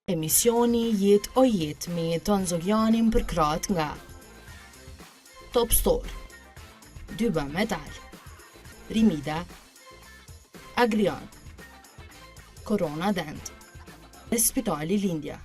Emisioni Jetë o Jetë me Jeton Zogjanin përkrahet nga Top Store, 2B Metal, Rimida, Agrion, Corona Dent dhe Spitali Lindja.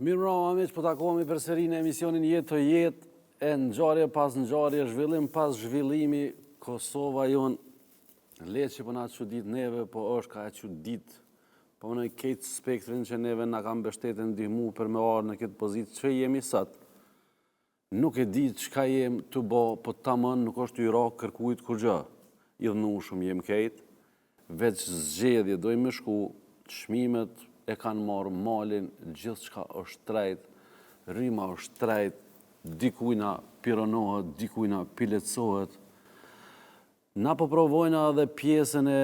Mirëmbrama miq, po takohemi përsëri në emisionin Jetë o Jetë e ngjarje pas ngjarje, zhvillim pas zhvillimi, Kosova jonë le që po na çudit neve, po është ka e çudit, po në krejt spektrin që neve na ka mbështet e ndihmu për me ardhë në këtë pozitë që jemi sot. Nuk e di çka jem tu bo, po tamon nuk është tu i ra kërkujt kurgjë. Idhnushëm jem krejt, veç zgjedhje dojmë me shku, çmimet e kanë marrë malin, gjithçka është shtrejt, rryma është shtrejt, dikujna pi ronohet, dikujna pi lehtësohet. Na po provojna edhe pjesën e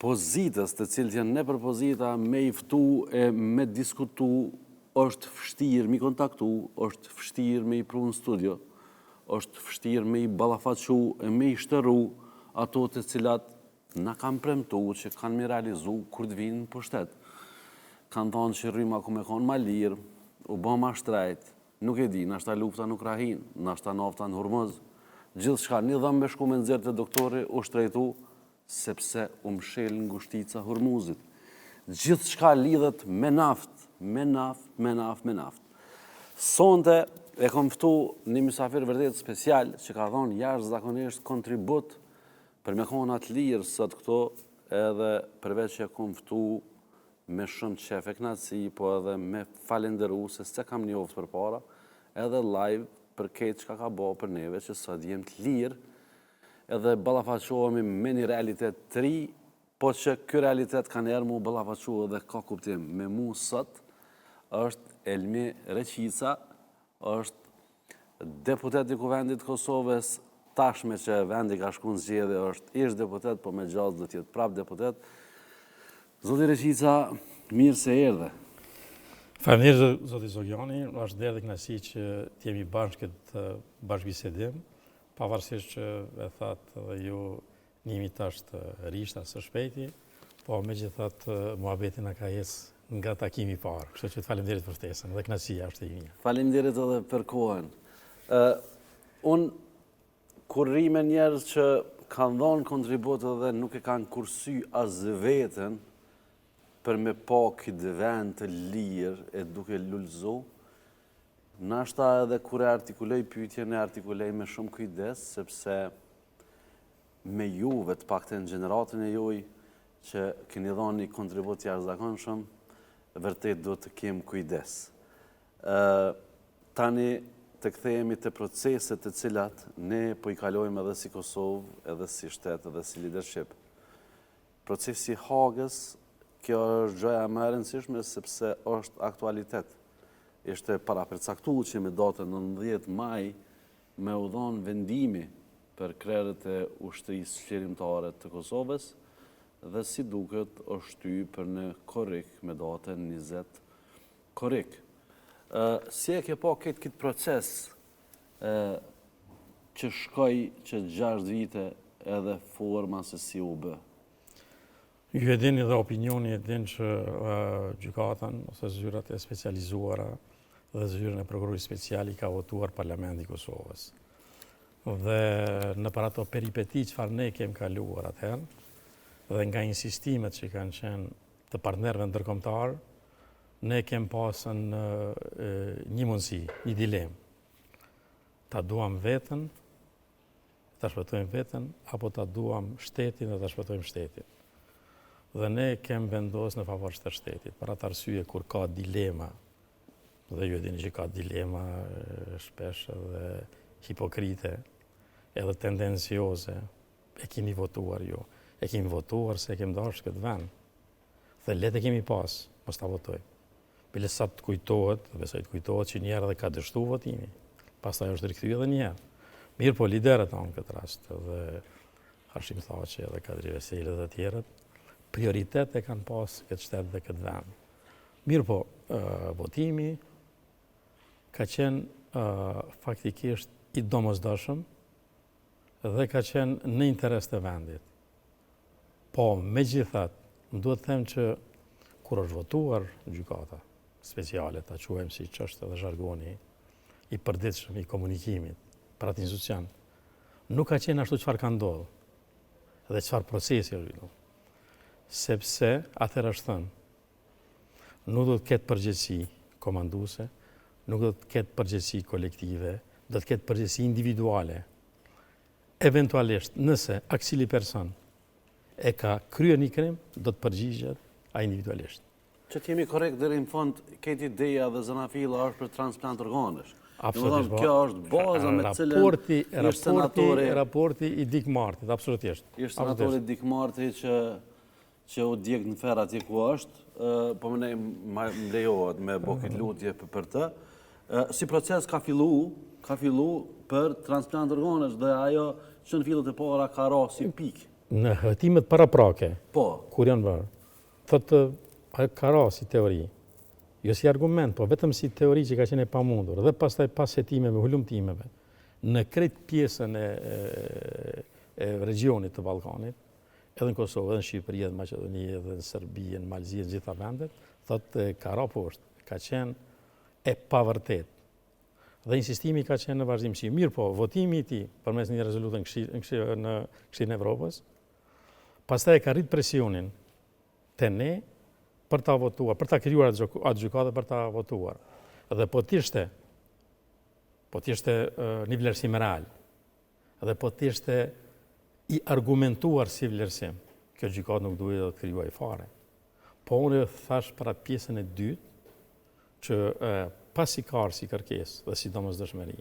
pozitës, të cilët janë nëpër pozita me i ftu e me diskutu, është vështirë me i kontaktu, është vështirë me i pru në studio, është vështirë me i ballafaqu e me i shteru ato të cilat na kanë premtu që kanë me realizu kur të vinë në pushtet. Kanë thonë që rryma ka me konë ma lirë, u bë ma shtrejt, Nuk e di, nashta lufta në Ukrahinë, nashta nafta në Hurmuz, gjithçka, një dhëmb me shku me nxjerr te doktori, u shtrejtu, sepse u mshel ngushtica Hurmuzit. Gjithçka lidhet me naftë, me naftë, me naftë, me naftë. Sonte e kom ftu një mysafir vërtet special që ka dhonë jashtëzakonisht kontribut për me konë të lirë sot këtu edhe përveç që e kom ftu me shumë qef e knaqësi, po edhe me falenderu se s'e kam njoftë përpara, edhe live për krejt çka ka bo për neve që sot jem të lirë, edhe ballafaqohemi me një realitet të ri, po që ky realitet ka njerë mu ballafaqu edhe ka kuptim. Me mu sot është Elmi Reçica, është Deputet i Kuvendit të Kosovës, tash me që vendi ka shku në zgjedhje, është ish deputet, po me gjasë do të jetë prap deputet. Zoti Reçica, mirë se erdhe. Faleminderit zoti Zogjani, është nder dhe kënaqësi që të jemi bashkë këtë bashkëbisedim, pavarësisht që e thatë dhe ju Njihemi tash të rishta së shpejti, po megjithatë muhabeti na ka ecë nga takimi i parë, kështu që të faleminderit për ftesën dhe kënaqësia është e imja. Faleminderit edhe për kohën. Ë unë kur rri me njerëz që kanë dhonë kontribut edhe nuk e kanë kursy as veten për me pa këtë vend të lirë e duke lulëzu, nashta edhe kur e artikuloj pyetjen e artikuloj me shumë kujdes, sepse me juve, të paktën gjeneratën e juj, që keni dhonë një kontribut jashtëzakonshëm, vërtet duhet të kem kujdes. Tani të kthehemi te proceset të cilat ne po i kalojmë edhe si Kosovë, edhe si shtet, edhe si leadership. Procesi i Hagës, kjo është gjëja më e rëndësishme sepse është aktualitet. Ishte parapërcaktu që me datën 19 maj me u dhonë vendimi për krerët e Ushtrisë Çlirimtare të Kosovës dhe si duket është shty për në korrik me datën 20 korrik. Si e ke pa këtë këtë proces që shkoi që 6 vite edhe forma se si u bë? Ju e dini dhe opinioni e din që gjykatën ose zyrat e specializuara dhe zyrën e prokurorit special i ka votuar Parlamenti i Kosovës. Dhe nëpër ato peripeti çfarë ne kem kaluar atëherë, dhe nga insistimet që kanë qenë të partnerëve ndërkombëtar, ne kem pasën një mundësi, një dilemë. Ta duam veten, ta shpëtojmë veten, apo ta duam shtetin dhe ta shpëtojmë shtetin. Dhe ne kem vendosë në favor të shtetit. Për atë arsye, kur ka dilema, dhe ju e dini që ka dilema shpesh edhe hipokrite, edhe tendencioze, e kemi votuar ju. E kemi votuar se e kemi dashtë këtë vend. Dhe lehtë e kemi pas, mos ta votojmë. Bile sa të kujtohet, besoj të kujtohet që njëherë edhe ka dështu votimi, pastaj është rikthy edhe njëherë. Mirëpo liderët tanë në këtë rast, edhe Hashim Thaçi, edhe Kadri Veseli dhe tjerët, prioritet e kanë pas këtë shtet dhe këtë vend. Mirëpo, votimi. Ka qenë faktikisht i domosdoshëm dhe ka qenë në interes të vendit. Po, megjithatë, më duhet të them që kur është votuar gjykata speciale, ta quajmë siç është edhe zhargoni i përditshëm i komunikimit për atë institucion, nuk ka qenë ashtu çfarë ka ndodhë dhe çfarë procesi është zhvillu. Sepse, atëherë është thënë, nuk do të ketë përgjegjësi komanduese, nuk do të ketë përgjegjësi kolektive, do të ketë përgjegjësi individuale. Eventualisht, nëse secili person e ka kryer një krim, do të përgjigjet ai individualisht. Që të jemi korrekt deri në fund, këtë ideja dhe zanafilla është për transplant organesh. Absolutisht. Po. Kjo është baza me të cilën raporti, raporti, raporti i Dick Martit, absolutisht. Ish senatori Dick Marti që që u djeg në ferr atje ku është, po më më lejohet me bo këtë lutje për të. Si proces ka fillu, ka fillu për transplant organesh dhe ajo që në fillet e para ka ra si pikë. Në hetimet paraprake, po. kur janë bërë, thotë, ajo ka ra si teori, jo si argument, po vetëm si teori që ka qenë e pamundur, dhe pastaj pas hetimeve, hulumtimeve, në krejt pjesën e, e, e regionit të Ballkanit, edhe në Kosovë, edhe në Shqipëri, edhe në Maqedoni, edhe në Serbi, në Mal Zi, në gjitha vendet, thotë ka ra poshtë, ka qenë e pavërtetë. Dhe insistimi ka qenë në vazhdimësi. Mirëpo, votimi i tij përmes një rezolute në Këshillin e Evropës, pastaj e ka rrit presionin te ne për ta votuar, për ta krijuar atë gjykatë për ta votuar. Dhe po të ishte po të ishte një vlerësim real, Dhe po të ishte i argumentuar si vlerësim, kjo gjykatë nuk duhej të krijohej fare. Po unë thash për atë pjesën e dytë, që e, pasi ka ardhë si kërkesë dhe si domosdoshmëri,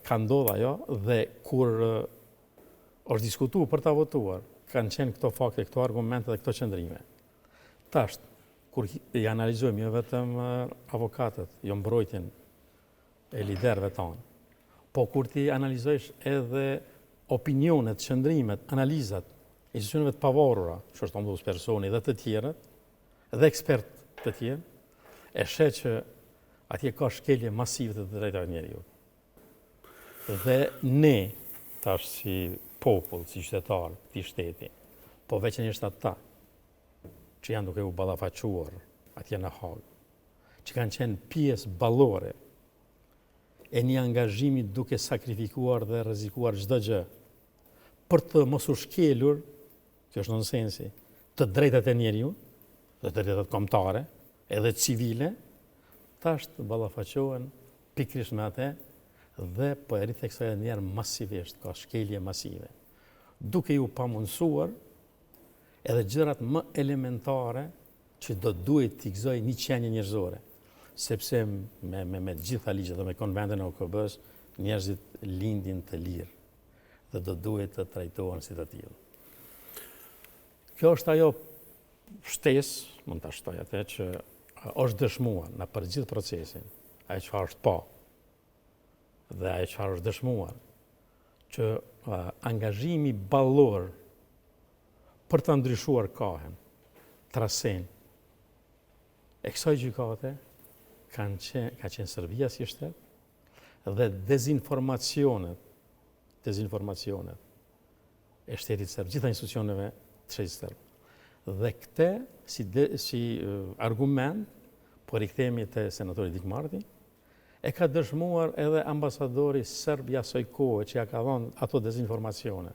ka ndodhë ajo dhe kur është diskutu për ta votuar, kanë qenë këto fakte, këto argumente dhe këto qëndrime. Tash, kur i analizojmë jo vetëm avokatët, jo mbrojtjen e liderëve tanë. Po kur t'i analizojsh edhe opinionet, qëndrimet, analizat e institucioneve të pavarura, që është ombudspersoni dhe të tjerët, dhe ekspertë të tjerë, e sheh që atje ka shkelje masive të të drejtave të njeriut. Dhe ne, tash si popull, si qytetarë të shteti, po veçanërisht ata që janë duke u ballafaquar atje në Hagë, që kanë qenë pjesë ballore e një angazhimi duke sakrifikuar dhe rrezikuar çdo gjë për të mos u shkelur, kjo është nonsensi, të drejtat e njeriut dhe të drejtat kombëtare, edhe civile, tash të ballafaqohen pikërisht me atë dhe po e ritheksoj edhe një herë masivisht, ka shkelje masive, duke ju pamundësuar edhe gjërat më elementare që do të duhej t'i gëzojë një qenie njerëzore, sepse me me me të gjitha ligjet dhe me konventën e OKB-së, njerëzit lindin të lirë dhe do të duhej të trajtohen si të tillë. Kjo është ajo shtesë, mund ta shtoj atë që është dëshmuar në për gjithë procesin, ajo çfarë është pa dhe ajo çfarë është dëshmuar që angazhimi ballor për ta ndryshuar kahen, trasenë e kësaj gjykate kanë qenë, ka qenë Serbia si shtet dhe dezinformacionet, dezinformacionet e shtetit serb, gjitha institucioneve të shtetit serb. Dhe këte si, de, si argument, po rikthehemi te senatori Dick Marty, e ka dëshmuar edhe ambasadori serb i asoj kohe që ja ka dhënë ato dezinformacione.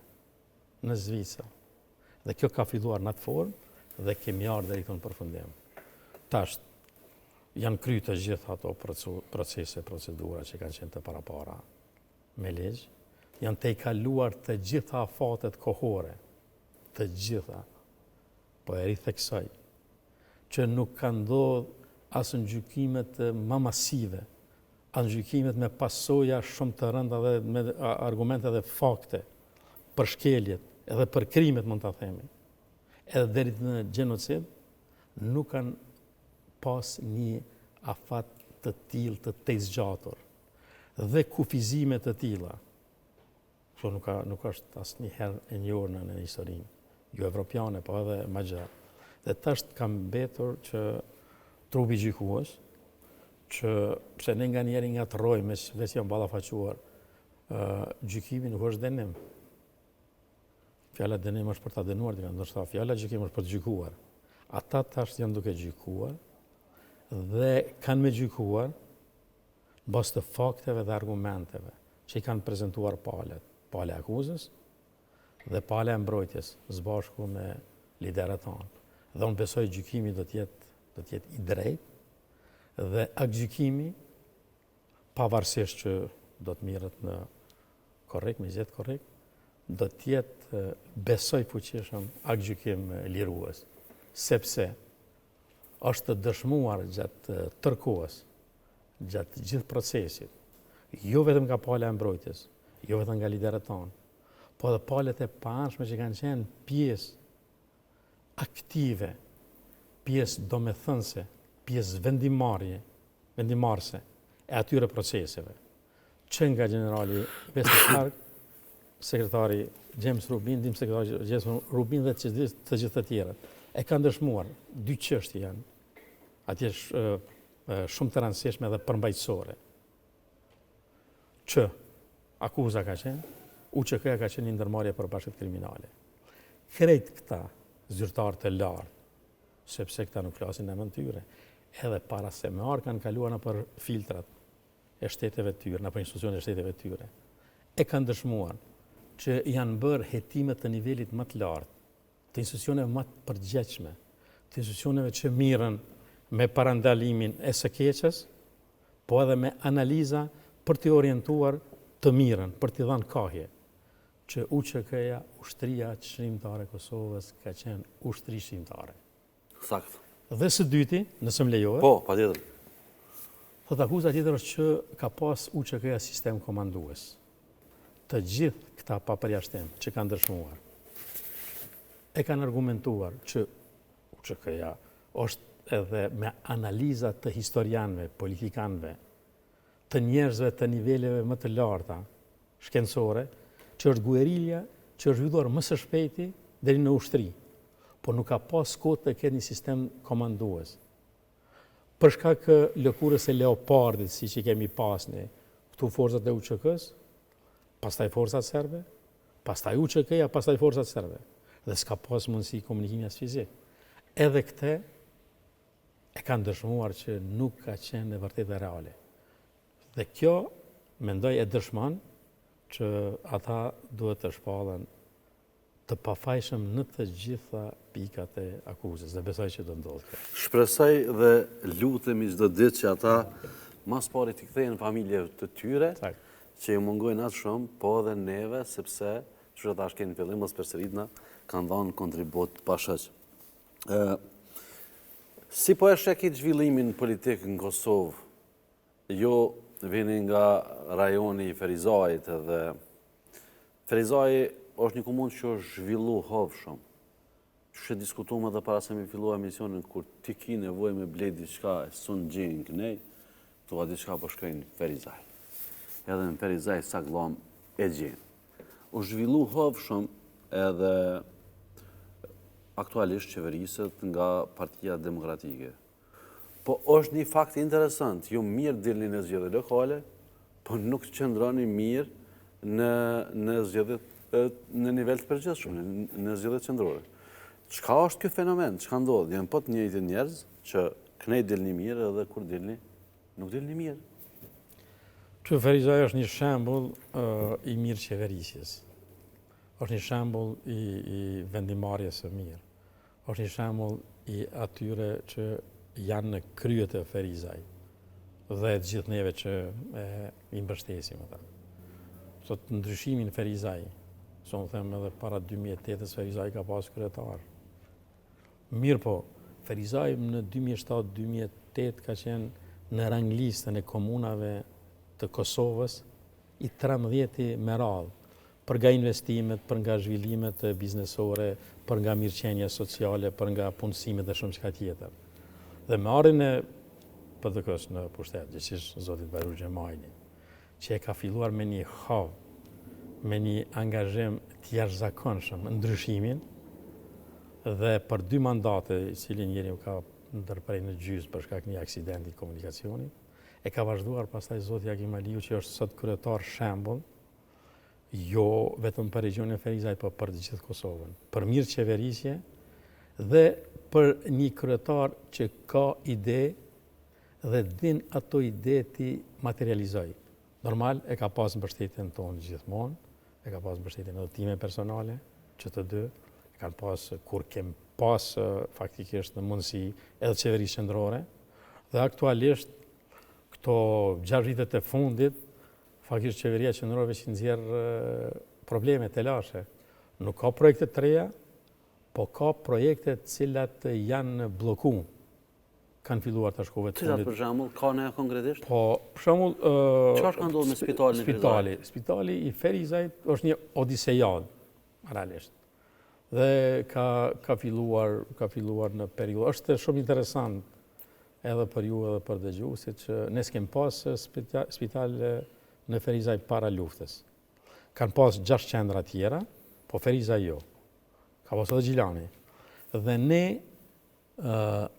në Zvicër. Dhe kjo ka filluar në atë formë dhe kemi ardhur deri këtu në përfundim. Tash janë kry të gjitha ato procese, procedura që kanë qenë të parapara me ligj, janë tejkaluar të gjitha afatet kohore, të gjitha, po e ritheksoj, që nuk ka ndodhë as në gjykimet ma masive, as në gjykimet me pasoja shumë të rënda dhe me argumente dhe fakte për shkeljet edhe për krimet mund ta themi, edhe deri në gjenocid, nuk kanë pas një afat të tillë të tejzgjatur dhe kufizime të tilla. Kjo nuk ka nuk është asnjëherë e njohur në në historinë, jo evropiane, po edhe më gjerë. Dhe tash ka mbetur që trupi gjykues Që pse ne nganjëherë i ngatërrojmë, meqë veç jam ballafaquar, gjykimi nuk është dënim. Fjala dënim është për ta dënuar dikën, ndoshta fjala gjykim është për të gjykuar. Ata tash janë duke gjykuar dhe kanë me gjykuar në bazë të fakteve dhe argumenteve që i kanë prezentuar palët, pala e akuzës dhe pala e mbrojtjes, së bashku me liderët tanë. Dhe unë besoj gjykimi do të jetë do të jetë i drejtë dhe aktgjykimi pavarësisht që do të merret në korrik, më 20 korrik, do të jetë besoj fuqishëm aktgjykim lirues, sepse është dëshmuar gjatë tërë kohës, gjatë gjithë procesit, jo vetëm nga pala e mbrojtjes, jo vetëm nga liderët tanë, po edhe palët e paanshme që kanë qenë pjesë aktive, pjesë domethënëse, pjesë vendimmarrje, vendimmarrëse e atyre proceseve, që nga gjenerali Wesley Clark, sekretari James Rubin, ndihmësekretari James Rubin dhe të gjithë të gjithë të tjerët, e kanë dëshmuar, dy çështje janë, atje shumë të rëndësishme dhe përmbajtësore, që akuza ka qenë, UÇK-ja ka qenë një ndërmarrje e përbashkët kriminale. Krejt këta zyrtarë të lartë, sepse këta nuk flasin në emën tyre, edhe para se me ardhë kanë kaluar nëpër filtrat e shteteve tyre, nëpër institucionet e shteteve tyre, e kanë dëshmuar që janë bërë hetime të nivelit më të lartë, të institucioneve më të përgjegjshme, të institucioneve që mirren me parandalimin e së keqes, po edhe me analiza për t'i orientuar të mirën, për t'i dhënë kahje, që UÇK-ja, Ushtria Çlirimtare e Kosovës, ka qenë ushtri çlirimtare. Saktë. Dhe së dyti, nëse më lejohet. Po, patjetër. Thotë akuza tjetër është që ka pas UÇK-ja sistem komandues. Të gjithë këta pa përjashtim që kanë dëshmuar, e kanë argumentuar që UÇK-ja është edhe me analiza të historianëve, politikanëve, të njerëzve të niveleve më të larta shkencore, që është guerilja që është zhvilluar më së shpejti deri në ushtri, por nuk ka pas kohë të ketë një sistem komandues. Për shkak lëkurës së leopardit, siç i kemi pas ne, këtu forcat e UÇK-së, pastaj forcat serbe, pastaj UÇK-ja, pastaj forcat serbe. Dhe s'ka pas mundësi komunikimi as fizik. Edhe këte e kanë dëshmuar që nuk ka qenë e vërtetë reale. Dhe kjo, mendoj, e dëshmon që ata duhet të shpallen të pafajshëm në të gjitha pikat e akuzës dhe besoj që do ndodhë kjo. Shpresoj dhe lutemi çdo ditë që ata ma s'pari t'i kthehen familjeve të tyre, që ju mungojnë aq shumë, po edhe neve, sepse, që e thashë në fillim, mos përsëritna, kanë dhanë kontribut pa shoq. Si po e sheh ti zhvillimin politik në Kosovë, Ju vini nga rajoni i Ferizajit edhe Ferizaji është një komunë që është zhvillu hovshëm. Qysh e diskutum edhe para se me fillu emisionin, kur ti ki nevojë me ble diçka e s'un gjen kënej, thua diçka po shkoj në Ferizaj. Edhe në Ferizaj sagllam e gjen. U zhvillu hovshëm edhe aktualisht qeveriset nga Partia Demokratike. Po është një fakt interesant, ju mirë dilni në zgjedhje lokale, po nuk qëndroni mirë në, në zgjedhjet në nivel të përgjithshëm, në, në zgjedhjet qendrore. Çka është ky fenomen? Çka ndodh? Janë po të njëjtit njerëz që kënej dilni mirë edhe kur dilni nuk dilni mirë. Që Ferizaj është një shembull uh, i mirëqeverisjes. Është një shembull i, i vendimmarrjes së mirë. Është një shembull i atyre që janë në krye të Ferizajt dhe të gjithë neve që e, i mbështesim ata. Sot ndryshimi në Ferizaj, se unë them edhe para 2008-ës Ferizaj ka pas kryetar. Mirëpo, Ferizaj në 2007-2008 ka qenë në ranglistën e komunave të Kosovës i trembëdhjeti me radhë, për nga investimet, për nga zhvillimet biznesore, për nga mirëqenia sociale, për nga punësimet dhe shumëçka tjetër. Dhe me ardhjen e PDK-së në pushtet, gjegjësisht zotit Bajram Xhemajli, që e ka filluar me një hov, me një angazhim të jashtëzakonshëm ndryshimin, dhe për dy mandate, i cili njëri u ka ndërpre në gjysmë për shkak një aksidenti komunikacioni. E ka vazhduar pastaj zoti Agim Aliu që është sot kryetar shembull, jo vetëm për regjionin e Ferizajt, po për të gjithë Kosovën. Për mirëqeverisje dhe për një kryetar që ka ide dhe din ato ide t'i materializojë. Normal e ka pas mbështetjen tonë gjithmonë, e ka pas mbështetjen edhe time personale, që të dy, e kanë pas kur kem pas faktikisht në mundësi edhe qeverisë qendrore, dhe aktualisht këto 6 vitet e fundit, faktikisht qeveria qendrore veç i nxjerr probleme, telashe. Nuk ka projekte të reja, po ka projekte të cilat janë blloku. Kanë filluar tash kohëve të fundit. Cilat për shembull, ka në konkretisht? Po, për shembull, çfarë ka ndodhur me spitalin e Ferizajt? Spitali, spitali i Ferizajt është një odisejadë, realisht. Dhe ka ka filluar, ka filluar në periudhë. Është shumë interesant edhe për ju edhe për dëgjuesit që ne s'kem pas spital, spital në Ferizaj para luftës. Kanë pas 6 qendra tjera, po Ferizaj jo. Ka pas edhe Gjilani. Dhe ne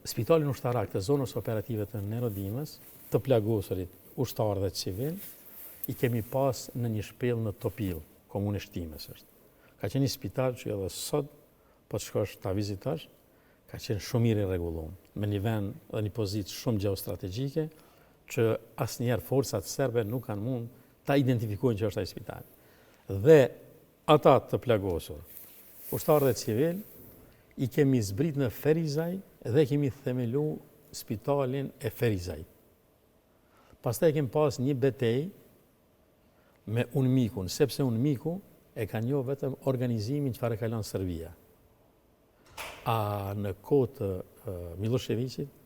Spitalin ushtarak të zonës operative të Nerodimës, të plagosurit ushtarë dhe civil, i kemi pas në një shpellë në Topillë, komunë e Shtimes është. Ka qenë një spital që edhe sot, po të shkosh ta vizitosh, ka qenë shumë mirë i rregullum, me një vend dhe një pozitë shumë gjeostrategjike, që asnjëherë forcat serbe nuk kanë mund ta identifikojnë që është ai spital. Dhe Ata të plagosur, ushtarë dhe civilë, i kemi zbrit në Ferizaj dhe kemi themelu spitalin e Ferizajt. Pastaj kemi pas një betejë me UNMIK-un, sepse UNMIK-u e ka njoh vetëm organizimin çfarë e ka lënë Serbia. A në kohë të Millosheviqit,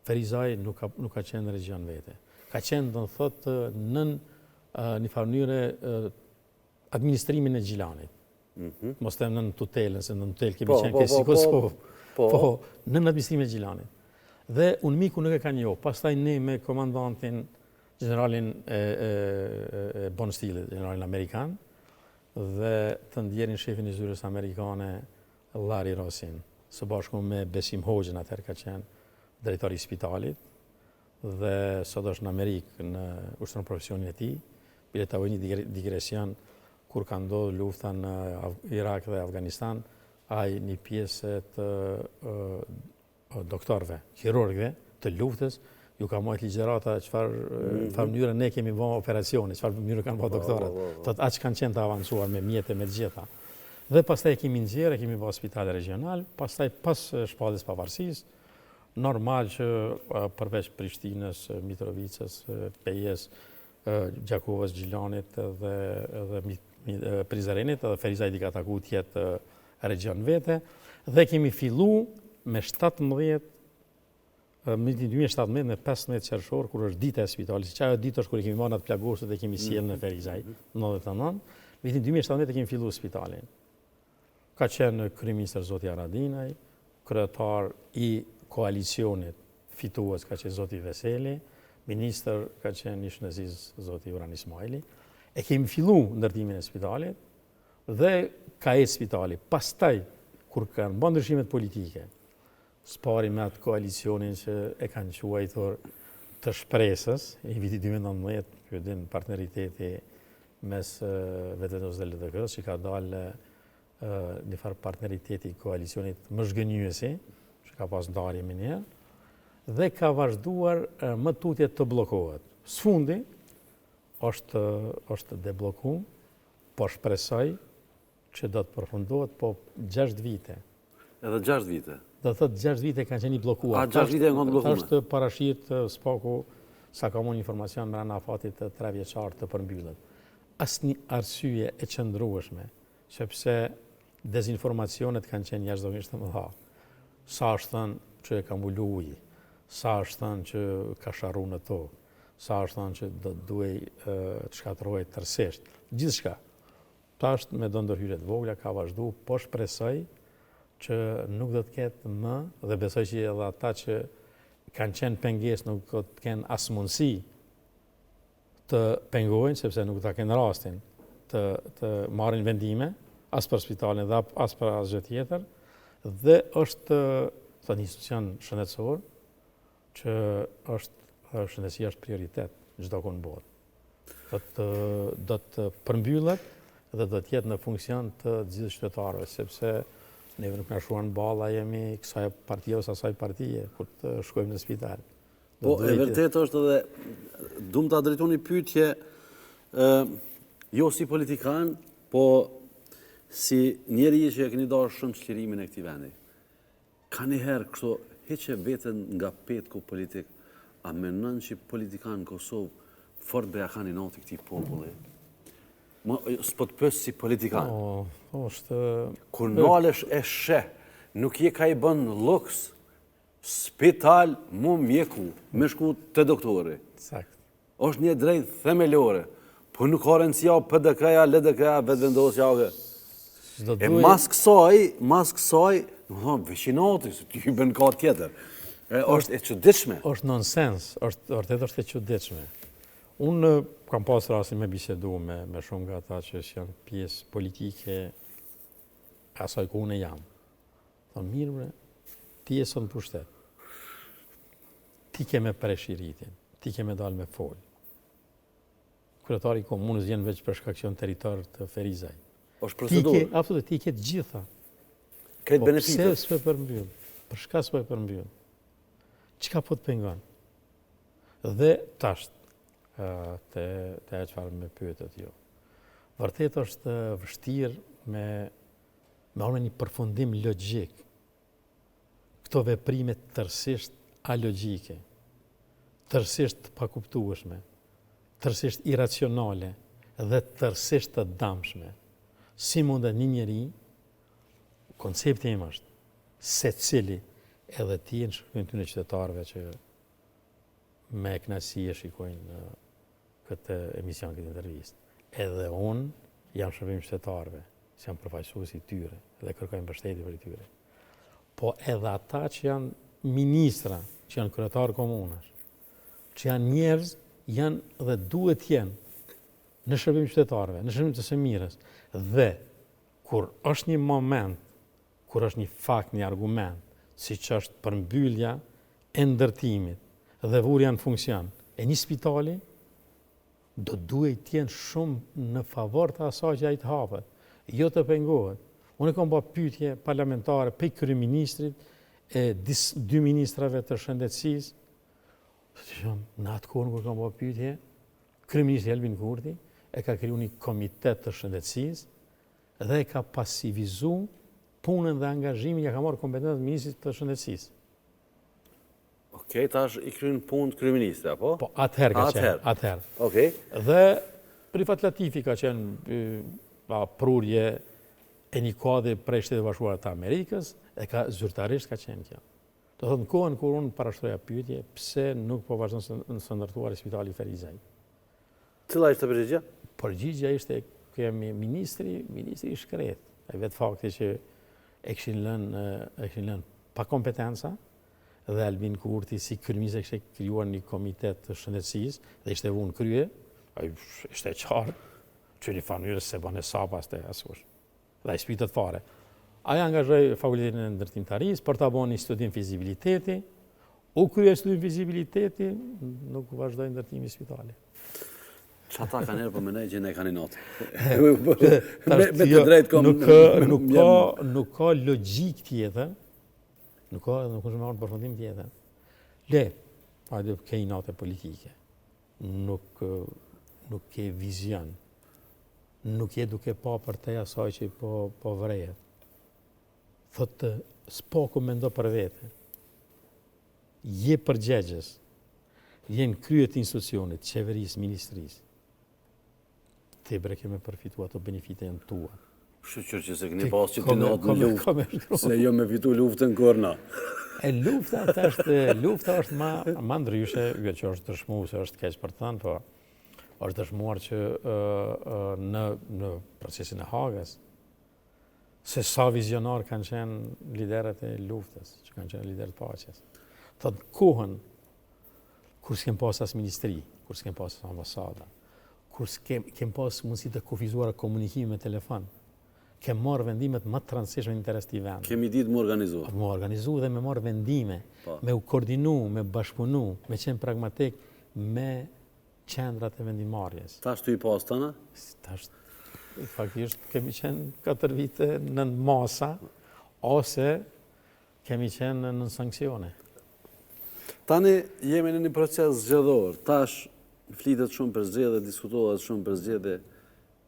Ferizaj nuk ka, nuk ka qenë regjion vete. Ka qenë, do të thotë, nën një farë mënyre administrimin e Gjilanit. Mhm. Mos them nën tutelën, se nën tutelë kemi po, qenë po, si po, Kosovë. Po, po, nën administrimin e Gjilanit. Dhe UNMIK-u nuk e ka njohur. Pastaj ne me komandantin, gjeneralin e, e, e Bonestilit, gjeneralin amerikan, dhe të ndjerin shefin e zyrës amerikane, Larry Rossin, së bashku me Besim Hoxhën, atëherë ka qenë drejtori i spitalit, dhe sot është në Amerikë në ushtron profesionin e tij. Bile ta bëj një digresion kur ka ndodhur lufta në Irak dhe Afganistan, ai një pjesë të doktorëve, kirurgëve të luftës, ju ka majtë ligjërata çfarë mm -hmm. mënyre ne kemi bë operacione, çfarë mënyre kanë bë po, doktorët. Po, po, Thotë aq kanë qenë të avancuar me mjete me të gjitha. Dhe pastaj e kemi nxjerrë, e kemi bë spital regional, pastaj pas shpalljes pavarësisë, Normal që përveç Prishtinës, Mitrovicës, Pejës, Gjakovës, Gjilanit dhe edhe Prizrenit, edhe Ferizajt i ka taku të jetë regjion vete, dhe kemi fillu me 17, në vitin 2017, me 15 qershor, kur është dita e spitalit, që ajo ditë është kur i kemi marrë të plagosurit dhe kemi sjellë në Ferizaj, 99, në vitin 2017 e kemi fillu spitalin. Ka qenë kryeministër zoti Haradinaj, kryetar i koalicionit fitues ka qenë zoti Veseli, ministër ka qenë i shëndetësisë zoti Uran Ismajli. E kemi fillu ndërtimin e spitalit dhe ka ecë spitali. Pastaj, kur kanë bërë ndryshimet politike, s'pari me atë koalicionin që e kanë quajtur të shpresës, i vitit 2019, ju e din partneriteti mes Vetëvendosjes dhe LDK-së, që ka dalë një farë partneriteti i koalicionit më zhgënjyesi, që ka pas ndarje menjëherë, dhe ka vazhduar më tutje të bllokohet. Së fundi, është, është deblloku, po shpresoj që do të përfundohet, po 6 vite. Edhe 6 vite? Do të thotë 6 vite kanë qenë i bllokuar. A, 6 vite janë bllokuar? Është parashiht s'paku sa kam unë informacion mrena afatit të 3 vjeçar të përmbyllet. Asnjë arsye e qëndrueshme, sepse dezinformacionet kanë qenë jashtëzakonisht të mëdha. Sa është thënë që e ka mbulu uji, sa është thënë që ka sharru në tokë, sa është thënë që do të duhej të shkatërrohej tërësisht. Gjithçka. Tash me do ndërhyrje të vogla ka vazhdu, po shpresoj që nuk do të ketë më dhe besoj që edhe ata që kanë qenë pengesë nuk do të kenë as mundësi të pengojnë, sepse nuk do ta kenë rastin të, të marrin vendime, as për spitalin dhe as për asgjë tjetër, dhe është të një institucion shëndetësor, që është Shëndetësia është prioritet çdokund në botë. Do të do të përmbyllet dhe do të jetë në funksion të gjithë qytetarëve, sepse neve nuk na shkruan n'ballë a jemi kësaj partie ose asaj partie kur të shkojmë në spital. Po, e vërtetë është edhe, du me ta drejtu një pyetje, jo si politikan, po si njeri që e keni dashur shumë çlirimin e këtij vendi. Kanjëherë kështu hiqe veten nga petku politik, a menon që politikanët në Kosovë fort bre ja kanë inati këtij populli? Mo, s'po të pys si politikan. Po, po, është... Kur nalesh e sheh, nuk je ka i bën luks, spital mu mjeku, me shku te doktori. Sakt. Është një e drejtë themelore, po nuk ka rëndësi a PDK-ja, LDK-ja, Vetëvendosja, AG. E mas kësaj, mas kësaj, domethonë, veç inati, se ti bën ka tjetër. E, është e çuditshme. Është nonsens, është, vërtet është e çuditshme. Unë kam pas rastin me bisedu me, me shumë nga ata që janë pjesë politike asaj ku unë jam. Thonë, mirë bre, ti je sot në pushtet. Ti ke me pre shiritin, ti ke me dalë me folë. Kryetari i komunës vjen veç për shkak që janë territor të Ferizajt. Është procedurë. Ti ke, absolut, ti ke të gjitha. Krejt po, benefitet. Pse s'po e përmbyll? Për çka s'po e përmbyll? Çka po të pengon? Dhe tash, te, te ajo çfarë më pyetët ju. Vërtet është vështirë me me ardhë në një përfundim logjik, këto veprime tërësisht alogjike, tërësisht të pakuptueshme, tërësisht iracionale dhe tërësisht të damshme. Si mundet një njeri, koncepti im është, secili edhe ti në shërbim të qytetarëve që me kënaqësi e shikojnë këtë emision, këtë intervistë. Edhe unë jam shërbim qytetarëve, se jam përfaqësues i tyre dhe kërkoj mbështetje prej tyre. Po edhe ata që janë ministra, që janë kryetarë komunash, që janë njerëz, janë dhe duhet të jenë në shërbim qytetarëve, në shërbim të së mirës. Dhe kur është një moment, kur është një fakt, një argument, siç është përmbyllja e ndërtimit dhe vurja në funksion e një spitali, do duhej të jenë shumë në favor të asaj që ai të hapet, jo të pengohet. Unë kam ba pyetje parlamentare prej kryeministrit e dis, dy ministrave të shëndetësisë. Në atë kohën kur kam ba pyetje, kryeministri Albin Kurti e ka kriju një komitet të shëndetësisë dhe e ka pasivizu punën dhe angazhimin, ja ka marrë kompetencat ministrit të shëndetësisë. Okej, tash i kryen punët kryeministri, apo? Po, atëherë ka qenë, atëherë. Okej. Dhe Rifat Latifi ka qenë pa prurje e një kuadri prej Shteteve Bashkuara të Amerikës, e ka zyrtarisht ka qenë kjo. Do thotë në kohën kur unë parashtroja pyetje, pse nuk po vazhdon së, së ndërtuari spitali Ferizaj? Cila ishte përgjigja? Përgjigja ishte kemi ministri, ministri i shkretë. Ai vetë fakti që e kishin lënë, e kishin lënë pa kompetenca, dhe Albin Kurti si kryeministër kishte krijuar një komitet të shëndetësisë dhe ishte vunë krye, ai ishte e qartë, që një farë mënyrë s'e bën hesap as te askush. Dhe ai s'pytet fare. Ai angazhoi fakultetin e ndërtimtarisë për ta bërë një studim fizibiliteti, u krye studim fizibiliteti, nuk vazhdoi ndërtimi i spitalit. Që ata kanë herë po menoj që ne kanë inat. Me, me të drejtë kom. Nuk, nuk, ka, nuk ka logjikë tjetër, Nuk ka edhe nuk është me ardhë përfundim tjetër. Le, hajde ke inate politike. Nuk, nuk ke vizion. Nuk je duke pa përtej asaj që po, po vrejet. Thotë, s'paku mendo për vete. Je përgjegjës. Je në krye të institucionit, qeverisë, ministrisë. Ti bre ke me përfitu ato benefite janë tua. Shyqyr që s'e keni pas qat inat në luftë, se jo me fitu luftën kurrë E lufta është, lufta është ma, ma ndryshe, jo që është dëshmu se është keq për të thënë, po është dëshmuar që në, në procesin e Hagës, se sa vizionar kanë qenë liderët e luftës, që kanë qenë liderët e paqes. Thotë kohën, kur s'kem pas as ministri, kur s'kem pas as ambasada, kur s'kem kem pas mundësi të kufizuara komunikimi me telefon. Ke marrë vendimet më të rëndësishme në interes të vendit. Kemi ditë mu organizu. Mu organizu dhe me marrë vendime, po. me u koordinu, me bashkëpunu, me qenë pragmatik, me qendrat e vendimmarrjes. Tash tu i pas tana? Tash, faktikisht, kemi qenë 4 vite nën masa, ose kemi qenë nën sanksione. Tani jemi në një proces zgjedhor. Tash flitet shumë për zgjedhje, diskutohet shumë për zgjedhje.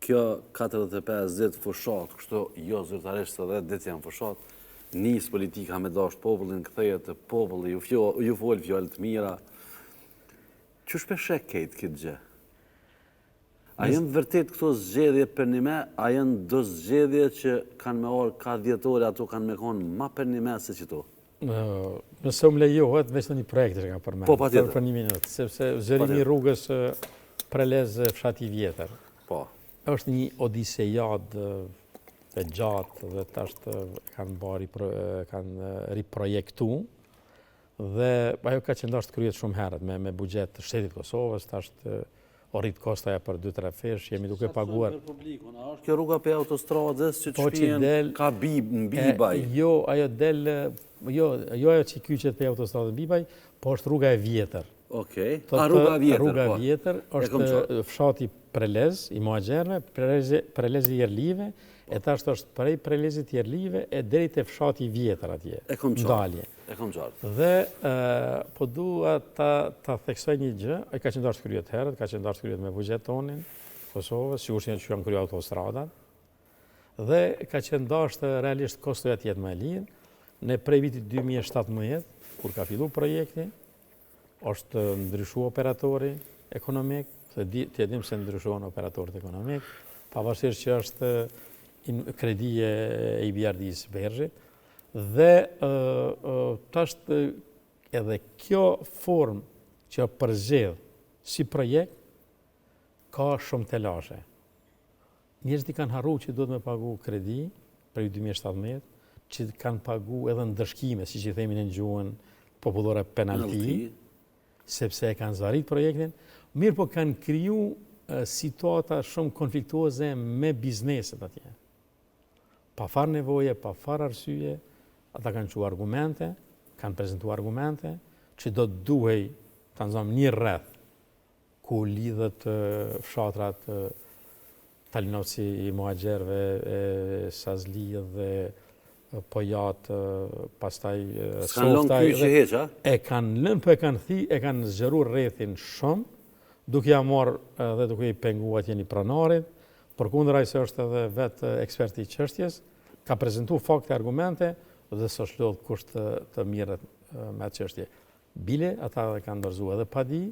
Kjo 45 ditë fushatë, kështu jo zyrtarisht se 10 ditë janë fushatë, nis politika me dashtë popullin, kthehet te populli, ju, fjo, ju fol fjalë të mira. Qysh pe sheh krejt këtë gjë? A janë vërtet këto zgjedhje përnime, a janë do zgjedhje që kanë me ardhë ka dhjetori, ato kanë me konë ma përnime se qëto? Nëse më lejohet, veç në një projekt që ka përmend. Po, patjetër. Për një minutë, sepse zgjerimi i rrugës Prelez fshati i vjetër. Po. është një odisejadë e gjatë dhe tash kanë bari, kanë riprojektu, Dhe ajo ka qenë dashtë të kryhet shumë herët me me buxhet të shtetit të Kosovës, tash o rrit kostoja për 2-3 fish, jemi duke paguar. Për publikun, a është kjo rruga pe autostradës që të po shpien del, ka bib, në Bibaj? E, jo, ajo del, jo, jo ajo që kyçet pe autostradës në Bibaj, po është rruga e vjetër. Okej, a rruga e vjetër, Rruga e po. vjetër është fshati Prelez i Muhaxherëve, Prelez i Jerlive, e tash është prej Prelezit të Jerlive e deri te fshati i vjetër atje. E kom qartë. E kom qartë. Dhe po dua ta ta theksoj një gjë, ai ka qenë dashtë kryhet herët, ka qenë dashtë kryhet me buxhet tonin, Kosovës, sigurisht që janë kryer autostradat. Dhe ka qenë dashtë realisht kostoja të jetë më e lirë. Ne prej vitit 2017, kur ka fillu projekti, është ndryshu operatori ekonomik, se di, ti e dim se ndryshohen operatorët ekonomik, pavarësisht që është kredi e EBRD-së BERZH-it, dhe tash edhe kjo formë që përzgjedh si projekt, ka shumë telashe. Njerëzit i kanë harru që duhet me pagu kredi prej 2017, që kanë pagu edhe ndëshkime, siç i themi në gjuhën popullore penalti, sepse e kanë zvarrit projektin, mirëpo kanë kriju situata shumë konfliktuoze me bizneset atje. Pa farë nevoje, pa farë arsye, ata kanë çu argumente, kanë prezentu argumente, që do të duhej të nxomë një rreth ku lidhet fshatrat Talinovci i Muhaxherëve, e Sazli dhe Pojat, pastaj Softaj. Dhe, e kanë lënë, po e kanë thi, e kanë zgjeru rrethin shumë, duke ja marrë dhe duke i pengu atje një pronarit, përkundër ai se është edhe vetë eksperti i çështjes, ka prezentu fakte, argumente, dhe s'është lodhë kush të, të merret me atë çështje. Bile, ata edhe kanë dorëzu edhe padi,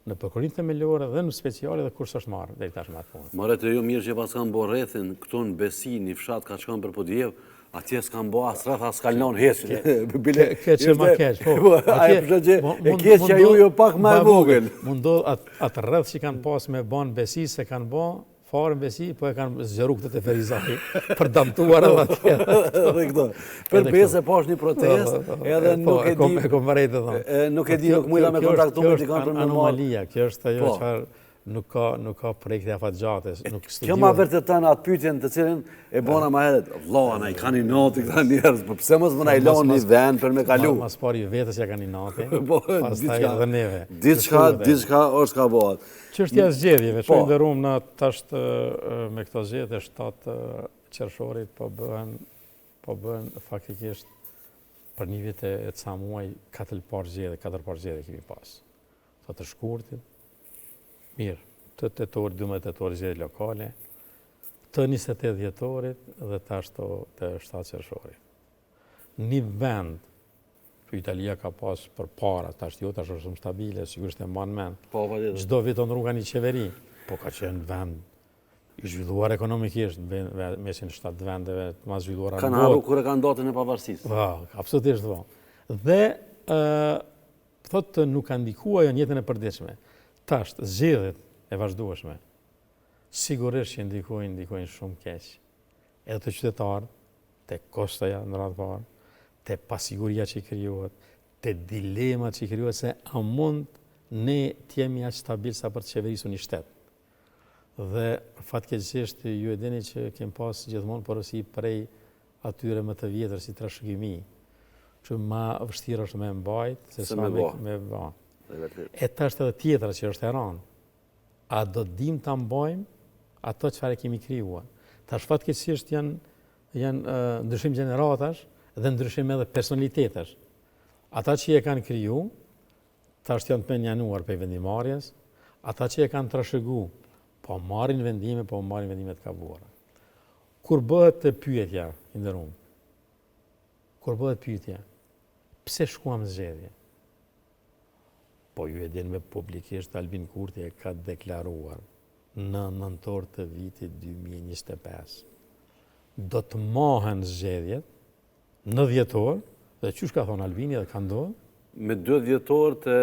në prokurorinë themelore dhe në speciale dhe kurrë s'është marrë deri tash me atë punë. More të jo mirë që paskan bo rrethin, këtu në Besi, një fshat ka shkon për Podujevë, atje s'kan bo as rreth, as kanë lënë hiç. Bile, keq e ma keq, po. po atje, po, e keq që ju jo pak ma e vogël. Mund ndodh atë at rreth që kanë pas me ba në Besi, s'e kanë bo, Fare në Besi, po e kanë zgjeru këtë te Ferizaj, për damtuar edhe atje. Edhe këto. Për besë e pash një protestë, po, po, po. edhe nuk e di... E kom vërejtë dhe Nuk e di, nuk mujta me kontaktu me dikon për me marrë. Anomalia, kjo është ajo çfarë nuk ka, nuk ka projekte afatgjate, nuk studiohet. Kjo ma vërteton atë pyetjen të cilën e bona ma herët. Vlla, na i kanë inati këta njerëz, po pse mos më na i lënë një vend për me kalu? Ma s'pari vetes ja kanë inati, po, pastaj edhe neve. Diçka, diçka është ka bëhet. Çështja e zgjedhjeve, po. Shumë nderum na tash me këto zgjedhje 7 qershorit po bëhen po bëhen faktikisht për një vit e ca muaj katër parë zgjedhje, katër parë zgjedhje kemi pas. Këto të shkurtit, mirë, të tetorit, 12 tetor zgjedhje lokale, të 28 dhjetorit dhe tash të, të 7 qershorit. Një vend Që Italia ka pas përpara, tash jo, tash është shumë stabile, sigurisht e mban mend. Po, po, Çdo vit u ndrru nga një qeveri, po ka qenë vend i zhvilluar ekonomikisht, në mesin 7 vendeve të ma zhvilluara në botë. Kanë harru kur e kanë datën e pavarësisë. Po, absolutisht po. Dhe, ë thotë nuk ka ndikuar ajo në jetën e përditshme. Tash, zgjedhjet e vazhdueshme, sigurisht që ndikojnë, ndikojnë shumë keq. Edhe te qytetarët, te kostoja në radhë parë, te pasiguria që i krijohet, te dilema që i krijohet se a mund ne të jemi aq stabil sa për të qeverisur një shtet. Dhe fatkeqësisht ju e dini që kem pas gjithmonë porosi prej atyre më të vjetër si trashëgimi, që ma vështirë është me mbajt se sa me me ba. E tash edhe tjetra që është e randë. A do të dim ta mbajmë ato çfarë kemi krijuar? Tash fatkeqësisht janë janë ndryshim gjeneratash dhe ndryshim edhe personalitetesh. Ata që e kanë kriju, tash janë të mënjanuar prej vendimmarrjes, ata që e kanë trashëgu, po marrin vendime, po marrin vendime të gabuara. Kur bëhet pyetja, i nderum, kur bëhet pyetja, pse shkuam zgjedhje? Po ju e dini publikisht Albin Kurti e ka deklaruar në nëntor të vitit 2025. Do të mahen zgjedhjet në dhjetor, dhe qysh ka thonë Albini dhe ka ndodhë? Me 2 dhjetor te,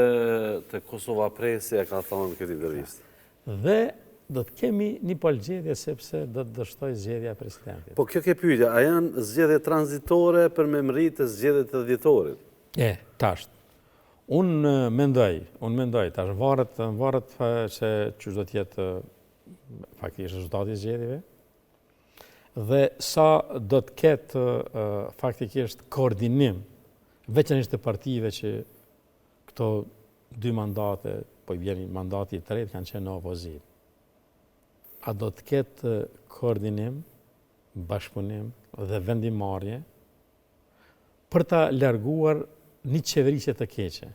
te Kosova Presi e ka thonë këtë intervistë. Dhe do të kemi një palë zgjedhje sepse do të dështojë zgjedhja e presidentit. Po kjo ke pyetja, a janë zgjedhje tranzitore për me mrri te zgjedhjet e dhjetorit? E, tash. Unë mendoj, unë mendoj, tash varet, varet se qysh do të jetë faktikisht rezultati i zgjedhjeve dhe sa do të ketë faktikisht koordinim veçanërisht të partive që këto dy mandate, po i vjen mandati i tretë, kanë qenë në opozitë. A do të ketë koordinim, bashkëpunim dhe vendimmarrje për ta larguar një qeverisje të keqe?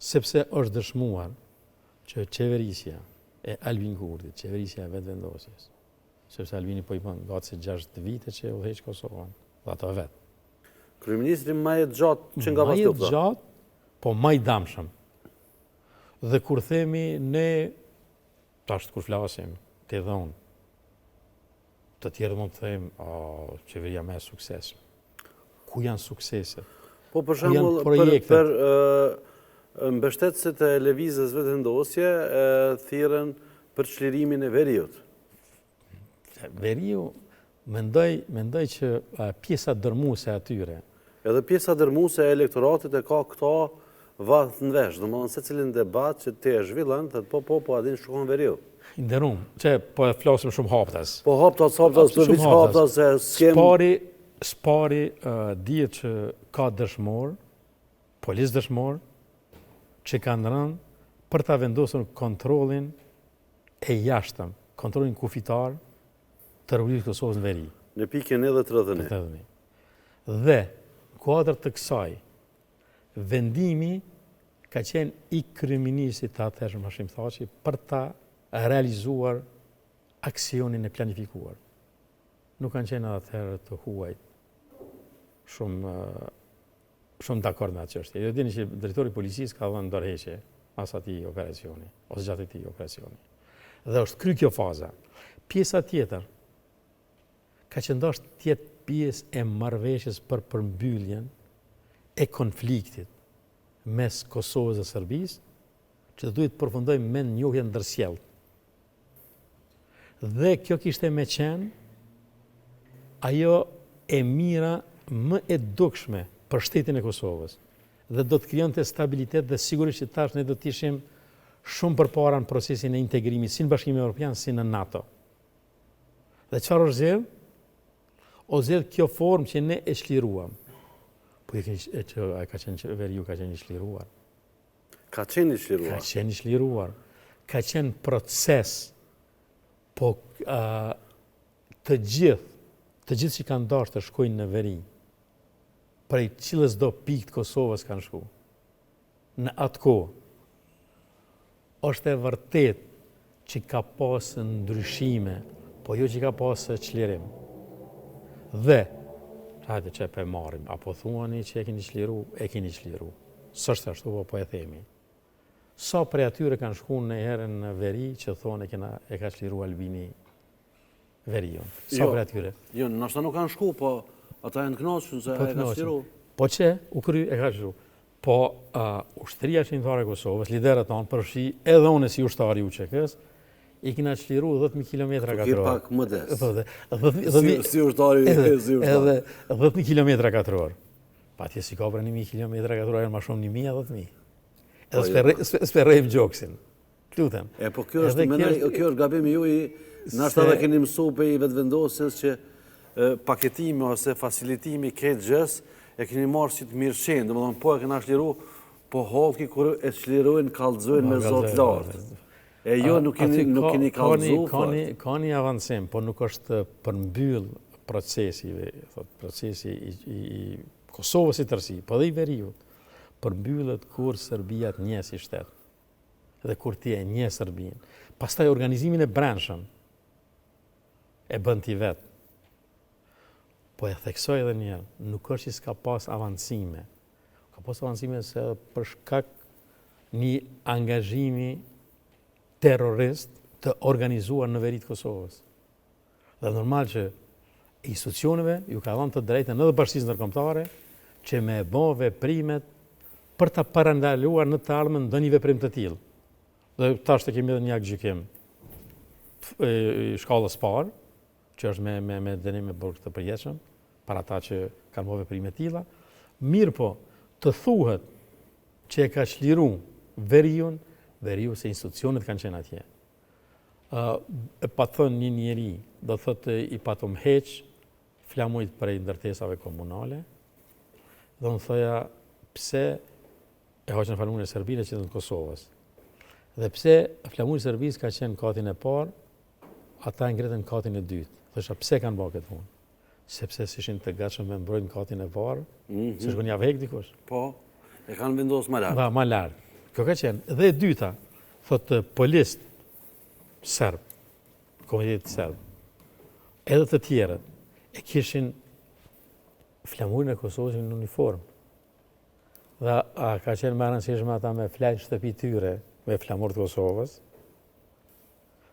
Sepse është dëshmuar që qeverisja e Albin Kurtit, qeverisja e Vetëvendosjes, sepse Albini po i bën gati se 6 vite që e udhëheq Kosovën, dhe ato vetë. Kryeministri ma jetëgjatë që nga paslufta. Ma jetëgjatë, po ma i damshëm. Dhe kur themi ne, tash kur flasim, ti dhe unë, të tjerë mund të themi, o, qeveria më e suksesshme. Ku janë sukseset? Po për shembull, për, për mbështetësit e lëvizjes Vetëvendosje, thirren për çlirimin e veriut. Veriu, mendoj, mendoj që pjesa dërmuese atyre. Edhe pjesa dërmuese e elektoratit e ka këto vath në vesh, domethënë secilin debat që ti e zhvillon, thotë po, po, po, a din shkon veriu. I nderum, që po e flasim shumë haptas. Po haptas, haptas, po veç haptas, se s'kem... S'pari, s'pari, dihet që ka dëshmor, policë dëshmor, që kanë rënë për ta vendosur kontrollin e jashtëm, kontrollin kufitar të Republikës së Kosovës në veri. Në pikën 1 dhe 31. Dhe, në kuadër të kësaj, vendimi ka qenë i kryeministrit të atëhershëm Hashim Thaçi për ta realizuar aksionin e planifikuar. Nuk kanë qenë atëherë të huajt shumë shumë dakord me atë çështje. Ju e dini që drejtori i policisë ka dhënë dorëheqje pas atij operacioni, ose gjatë atij operacioni. Dhe është kry kjo faza. Pjesa tjetër ka qenë dashtë të jetë pjesë e marrëveshjes për përmbylljen e konfliktit mes Kosovës dhe Serbisë, që do duhet të përfundojë me njohje ndërsjellë. Dhe kjo kishte me qenë ajo e mira më e dukshme për shtetin e Kosovës dhe do të krijonte stabilitet dhe sigurisht që tash ne do të ishim shumë përpara në procesin e integrimit si në Bashkimin Evropian si në NATO. Dhe çfarë është zgjedh? O zgjedh kjo formë që ne e çliruam. Po e, e, që, e ka qenë që veriu ka qenë i çliruar. Ka qenë i çliruar. Ka qenë i çliruar. Ka qenë proces, po të gjithë, të gjithë që kanë dashur të shkojnë në veri, prej cilësdo pikë të Kosovës kanë shku. Në atë kohë, është e vërtetë që ka pasë ndryshime, po jo që ka pasë çlirim. Dhe, hajde që e pe marrim, apo thuani që e keni çliru, e keni çliru. S'është ashtu, po po e themi. Sa prej atyre kanë shku njëherë në veri që thonë e, kena, e ka çliru Albini veriun. Sa jo, prej atyre? Jo, ndoshta nuk kanë shku, po ata janë kënaqur se po e ka çliru. Po që, u kry, e ka çliru. Po, uh, ushtria çlirimtare e Kosovës, liderët tanë, përfshi edhe unë si ushtar i UÇK-s, i kena çliru 10.000 km katror. Pak modest. Si, si ushtari, si ushtar. Edhe 10.000 km katror. Pa atje s'i ka për 1.000 km katror, janë ma shumë 1.000 a 10.000. Edhe po, jo. s'pe rrejmë gjoksin. Të lutem. E po kjo është, mendoj, kjo është gabim i juj, nashta edhe keni mësu prej Vetëvendosjes që paketimi ose facilitimi këtë gjësë, e keni marrë si të mirëqenë, domethënë, po e kena çliru, po hallki kur e çlirojnë, kallëzojnë me zo të lartë. E jo, nuk keni, nuk keni kallëzu, ka një, ka një avancim, po nuk është përmbyll procesi, thot, procesi i, i, i Kosovës si tërësi, po dhe i veriut, përmbyllet kur Serbia të njeh si shtet. Dhe kur ti e njeh Serbinë. Pastaj organizimin e brendshëm e bën ti vetë. Po e theksoj edhe një herë, nuk është që s'ka pas avancime. Ka pas avancime se për shkak një angazhimi terrorist të organizuar në veri të Kosovës. Dhe normal që institucioneve ju ka dhënë të drejtën edhe bashkësisë ndërkombëtare që me bo veprimet për ta parandaluar në të ardhmen ndonjë veprim të tillë. Dhe tash të kemi edhe një aktgjykim i shkallës parë, që është me, me, me dënim me burg të përjetshëm, për ata që kanë bo veprime të tilla. Mirëpo, të thuhet që e ka çliru veriun, veriu se institucionet kanë qenë atje. E pat thënë një njeri, do të thotë i patëm heq flamujt prej ndërtesave komunale, dhe unë thoja pse e hoqën flamurin e Serbisë e qitën të Kosovës. Dhe pse flamuri i Serbisë ka qenë katin e parë, ata e ngritën katin e dytë. Thosha pse kanë bërë këtë punë? Sepse s'ishin të gatshëm me mbrojt në katin e parë, mm -hmm. se shkon ja hek dikush. Po, e kanë vendosur më lart. Ba, më lart. Kjo ka qenë. Dhe e dyta, thotë policët serb, komunitetit serb, edhe të tjerët, e kishin flamurin e Kosovës në uniformë. Dhe a ka qenë më rëndësishme ata me flejt në shtëpi tyre me flamur të Kosovës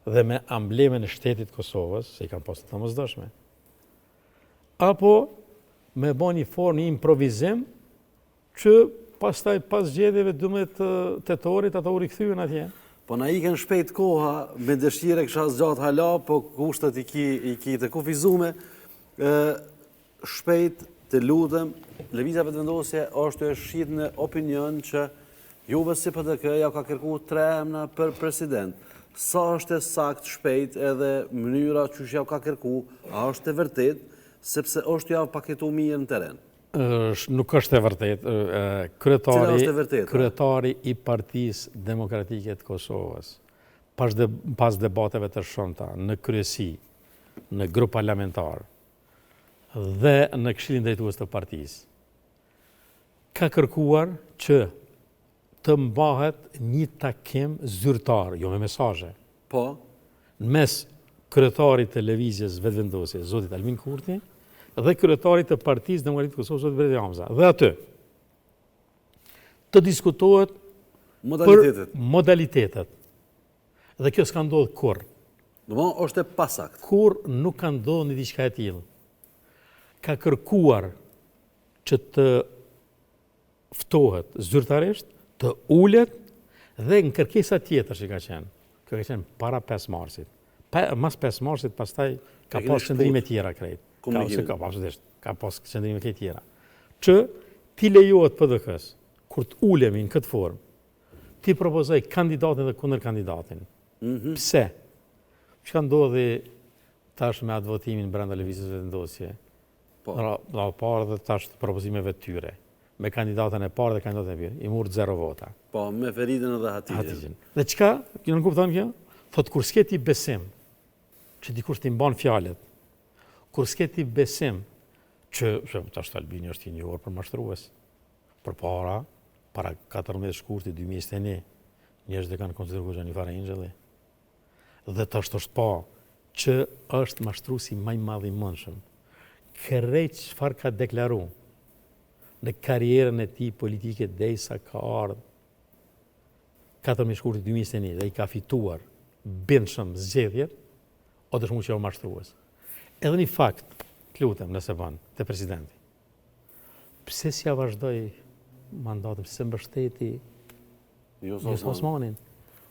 dhe me amblemën e shtetit të Kosovës, se i kanë pasur të domosdoshme. Apo me bo një formë, një improvizim që pastaj pas zgjedhjeve 12 tetorit ata u rikthyen atje. Po na ikën shpejt koha, me dëshirë kisha zgjat hala, po kushtet i ki, i ki të kufizume. Ë Shpejt, të lutem, Lëvizja Vetëvendosje është e shit në opinion që juve si PDK ja ka kërku tre emna për president. Sa është e sakt shpejt edhe mënyra qysh ja ka kërku, a është e vërtet, sepse është ja paketu mirë në teren? Nuk është e vërtet. Kryetari, është e vërtet, kryetari i Partisë Demokratike të Kosovës, pas, de, pas debateve të shumta në kryesi, në grup parlamentar, dhe në Këshillin Drejtues të Partisë, ka kërkuar që të mbahet një takim zyrtar, jo me mesazhe. Po. Në mes kryetarit të Lëvizjes Vetëvendosje, zotit Albin Kurti, dhe kryetarit të Partisë Demokratike të Kosovës, zotit Bedri Hamza. Dhe aty të diskutohet modalitetet. për modalitetet. Dhe kjo s'ka ndodhë kurrë. Domethënë është e pasaktë. Kurrë nuk ka ndodhë një diçka e tillë. Ka kërkuar që të ftohet zyrtarisht, të ulet dhe në kërkesa tjetër që ka qenë. Kjo ka qenë para 5 marsit. Pa, mas 5 marsit pastaj ka pas qëndrime tjera krejt. Ka, ose ka, absolutisht, ka pas qëndrime krejt tjera. Që t'i lejohet PDK-s, kur të ulemi në këtë formë, T'i propozoj kandidatin dhe kundërkandidatin. Mm -hmm. Pse? Çka ndodhi tash me atë votimin brenda Lëvizjes Vetëvendosje? Po. Pra, da parë dhe tash të propozimeve të tyre. Me kandidatën e parë dhe kandidatën e dytë. I murr zero vota. Po, me Feridën edhe Hatiqen. Hatiqen. Dhe çka, kjo nënkupton kjo? Thot, kur s'ke ti besim, që dikush t'i mban fjalët, kur s'ke ti besim, që, që tash Albini është i njohur për mashtrues, Përpara, para 14 shkurtit 2021, njerëzit e kanë konsideruar goxha një farë engjëlli. Dhe tash është pa që është mashtruesi më i madh i mundshëm. Krejt çfarë ka deklaru në karrierën e tij politike derisa ka ardhur 14 shkurtit 2021 dhe i ka fituar bindshëm zgjedhjet, o dëshmu që o mashtrues. Edhe një fakt, të lutem, nëse bën, te presidenti. Pse s'ja vazhdoi mandatin, pse mbështeti Vjosa Osmanin?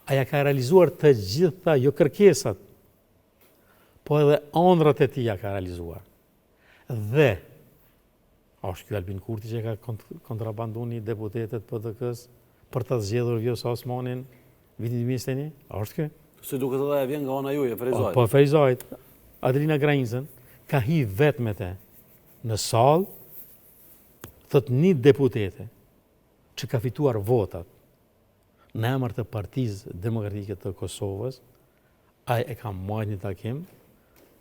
A ja ka realizuar të gjitha, jo kërkesat, po edhe andrrat e tij ja ka realizuar. Dhe, a është ky Albin Kurti që ka kontrabandu një deputetet PDK-s për të zgjedhur Vjosa Osmanin Vitin 2021, a është ky? Si duket edhe e vjen nga ana juaj, e Ferizajt. Po, Ferizajt, Adelina Graincën, ka hi vetë me te në sallë, thot një deputete që ka fituar votat në emër të Partisë Demokratike të Kosovës, ai e ka majt një takim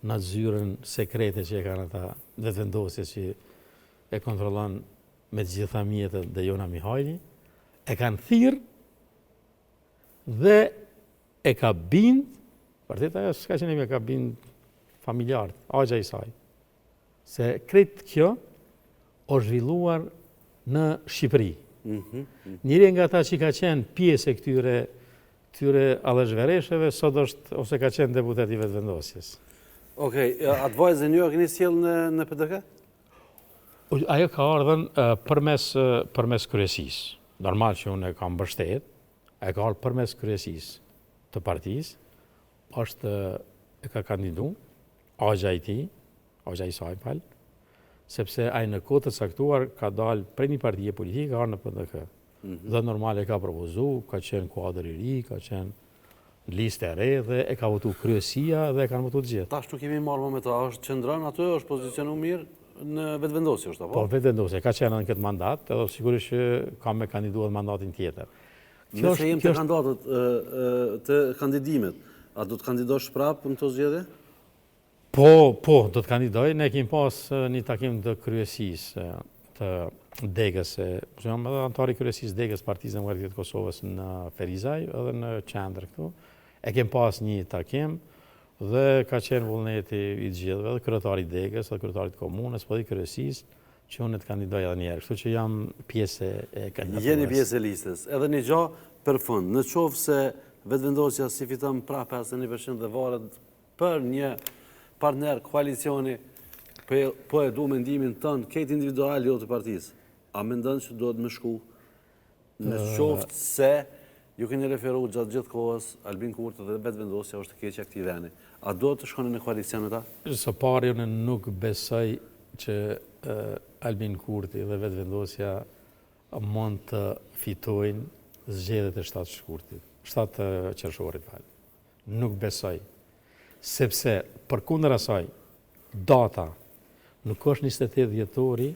në zyrën sekrete që e kanë ata Vetëvendosje që e kontrollon me të gjitha mjetet Dejona Mihajli, e kanë thirrë dhe e ka bind, vërtet ajo s'ka qenë e ka bind familjarët, axha i saj, se krejt kjo o zhvilluar në Shqipëri. Mm -hmm. Njëri nga ata që ka qenë pjesë e këtyre këtyre alleshveresheve, sot është ose ka qenë deputet i Vetëvendosjes. Okej, okay, atë vajzën ju e keni sjellë në, në PDK? Ajo ka ardhën përmes, përmes kryesisë. Normal që unë e kam mbështet, ajo ka ardhë përmes kryesisë të partisë, është e ka kandidu, axha i tij, axha i saj, fal, sepse ai në kohë të caktuar ka dalë prej një partie politike, ka ardhë në PDK. Mm -hmm. Dhe normal e ka propozu, ka qenë kuadër i ri, ka qenë listë e re dhe e ka votu kryesia dhe e kanë votu të gjithë. Tash nuk jemi marrë më me ta, është qëndron aty, është pozicionu mirë në Vetëvendosje është, apo? Po, Vetëvendosje, ka qenë në këtë mandat, edhe sigurisht që ka me kandidu edhe mandatin tjetër. Kjo Nëse jemi te kandidatët, te kandidimet, a do të kandidosh prapë në këto zgjedhje? Po, po, do të kandidoj. Ne kemi pas një takim të kryesisë të degës, se jam edhe anëtar i kryesisë degës Partisë Demokratike të Kosovës në Ferizaj edhe në qendër këtu. E kemi pas një takim dhe ka qenë vullneti i të gjithëve, edhe kryetari i degës, edhe kryetari i komunës, po dhe i kryesisë, që unë të kandidoj edhe një herë, kështu që jam pjesë e kandidaturës. Jeni pjesë e listës. Edhe një gja për fund, në qoftë se Vetëvendosja s'i fiton prapë 51% dhe varet Për një partner koalicioni, po, po e du mendimin tënd, krejt individual jo të partisë. A mendon që duhet me shku në qoftë se ju keni referu gjatë gjithë kohës Albin Kurti dhe Vetëvendosja është e keqja e këtij veni. A duhet të shkoni në koalicion me ta? Së pari unë nuk besoj që Albin Kurti dhe Vetëvendosja mund të fitojnë zgjedhjet e 7 shkurtit, 7 qershorit, fal. Nuk besoj. Sepse, përkundër asaj, data nuk është 28 dhjetori,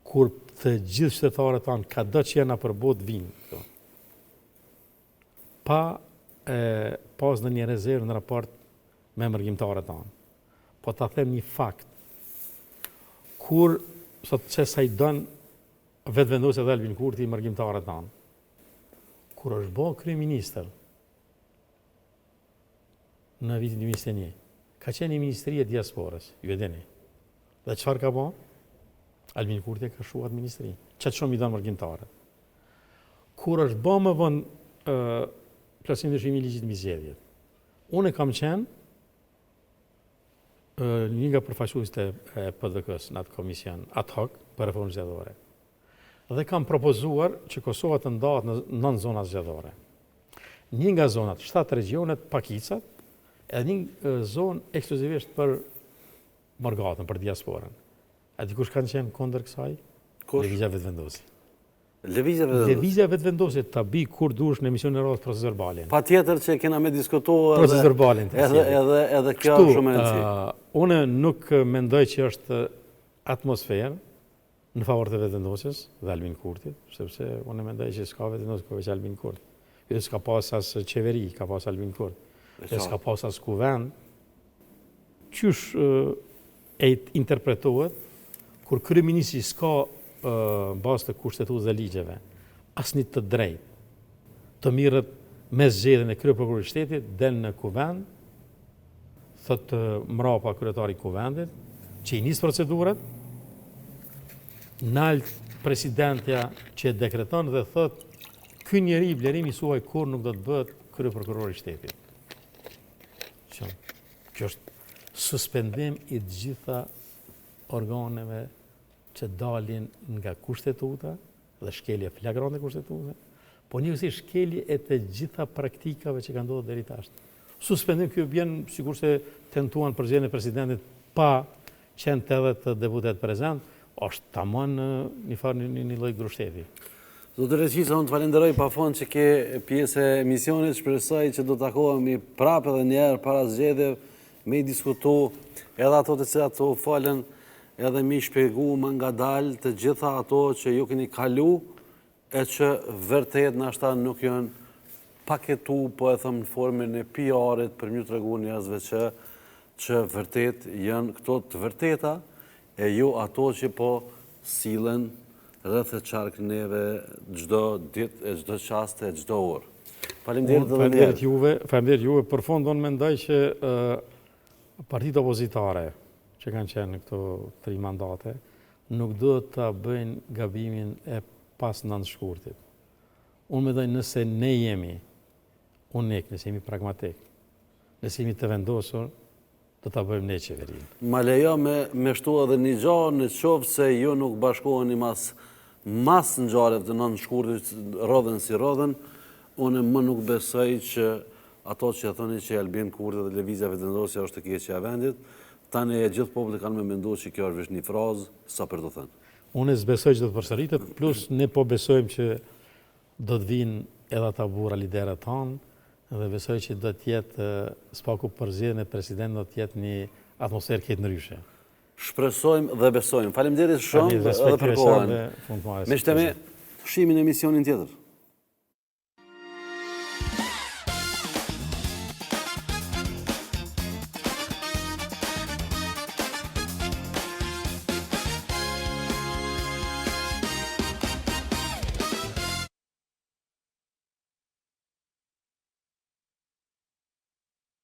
kur të gjithë qytetarët tanë, kado që janë nëpër botë, vijnë këtu. Pa e, pas ndonjë rezervë në raport me mërgimtarët tanë. Po ta them një fakt, kur sot që sa i don Vetëvendosja dhe Albin Kurti mërgimtarët tanë, kur është bo kryeministër, në vitin 2021. Ka qenë një ministri e diasporës, ju e dini. Dhe çfarë ka bo? Albin Kurti e ka shu atë ministri. Qaq shumë i don mërgimtarët. Kur është bo më vonë plotësim ndryshimi i ligjit mbi zgjedhjet. Unë kam qenë një nga përfaqësuesit e PDK-së në atë komision ad hoc për reformë zgjedhore. Dhe kam propozuar që Kosova të ndahet në nëntë zona zgjedhore. Një nga zonat, shtatë regjionet, pakicat, edhe një zonë ekskluzivisht për mërgatën, për diasporën. A di kush kanë qenë kundër kësaj? Kush? Lëvizja Vetëvendosje. Lëvizja Vetëvendosje. Lëvizja Vetëvendosje ta bi kur dush në emisionin e radhës procesverbalin. Patjetër që kena me diskutu edhe procesverbalin. Edhe edhe edhe kjo është shumë e rëndësishme. Uh, unë nuk mendoj që është atmosferë në favor të Vetëvendosjes dhe Albin Kurtit, sepse unë mendoj që s'ka Vetëvendosje, ka veç Albin Kurti. Jo s'ka pas as qeveri, ka pas Albin Kurti. Dhe s'ka pas as kuvend. Qysh e interpretohet kur kryeministri s'ka në bazë të kushtetutës dhe ligjeve asnjë të drejtë të mirret me zgjedhjen e kryeprokurorit të shtetit, del në kuvend, thotë mrapa kryetari i kuvendit, që i nis procedurat, nalt presidentja që e dekreton dhe thotë, ky njeri Blerim Isufaj kurrë nuk do të bëhet kryeprokuror i shtetit. Që, kjo është suspendim i të gjitha organeve që dalin nga kushtetuta, dhe shkelje flagrante kushtetuese, po njëkohësisht shkelje e të gjitha praktikave që kanë ndodhur deri tash. Suspendim kjo vjen sikurse tentuan përzgjedhjen e presidentit pa qenë 80 deputetë prezent, është tamam një farë një, një, një lloj grushteti. Zoti Reçica, unë të falenderoj pa fund që ke pjesë e emisionit, shpresoj që do të takohemi prapë edhe njëherë para zgjedhjeve, me i diskutu edhe ato të cilat u folën, edhe me i shpjegu më ngadalë të gjitha ato që ju keni kalu, e që vërtet nashta nuk janë paketu, po e them në formën e PR-it për m'ju tregu njerëzve që që vërtet janë këto të vërteta, e jo ato që po sillen rreth e qark neve çdo ditë e çdo çast e çdo orë. Faleminderit edhe një herë. Faleminderit juve, faleminderit juve. Për fund unë mendoj që partitë opozitare që kanë qenë në këto tri mandate nuk duhet ta bëjnë gabimin e pas 9 shkurtit. Unë mendoj nëse ne jemi unik, nëse jemi pragmatik, nëse jemi të vendosur, do ta bëjmë ne qeverinë. Ma lejo me me shtu edhe një gja, në qoftë se ju nuk bashkoheni mas mas ngjarjeve të 9 shkurtit rrodhën si rrodhën, unë më nuk besoj që ato që e thoni që Albin Kurti dhe Lëvizja Vetëvendosja është e keqja e vendit, tani e gjithë populli kanë me mendu që kjo është veç një frazë sa për të thënë. Unë s'besoj që do të përsëritet, plus ne po besojmë që do të vijnë edhe ata burra liderët tanë dhe besoj që do të jetë së paku për zgjedhjen e presidentit do të jetë një atmosferë krejt ndryshe. Shpresojmë dhe besojmë. Faleminderit shumë edhe për kohën. Miqtë e mi, shihemi në emisionin tjetër.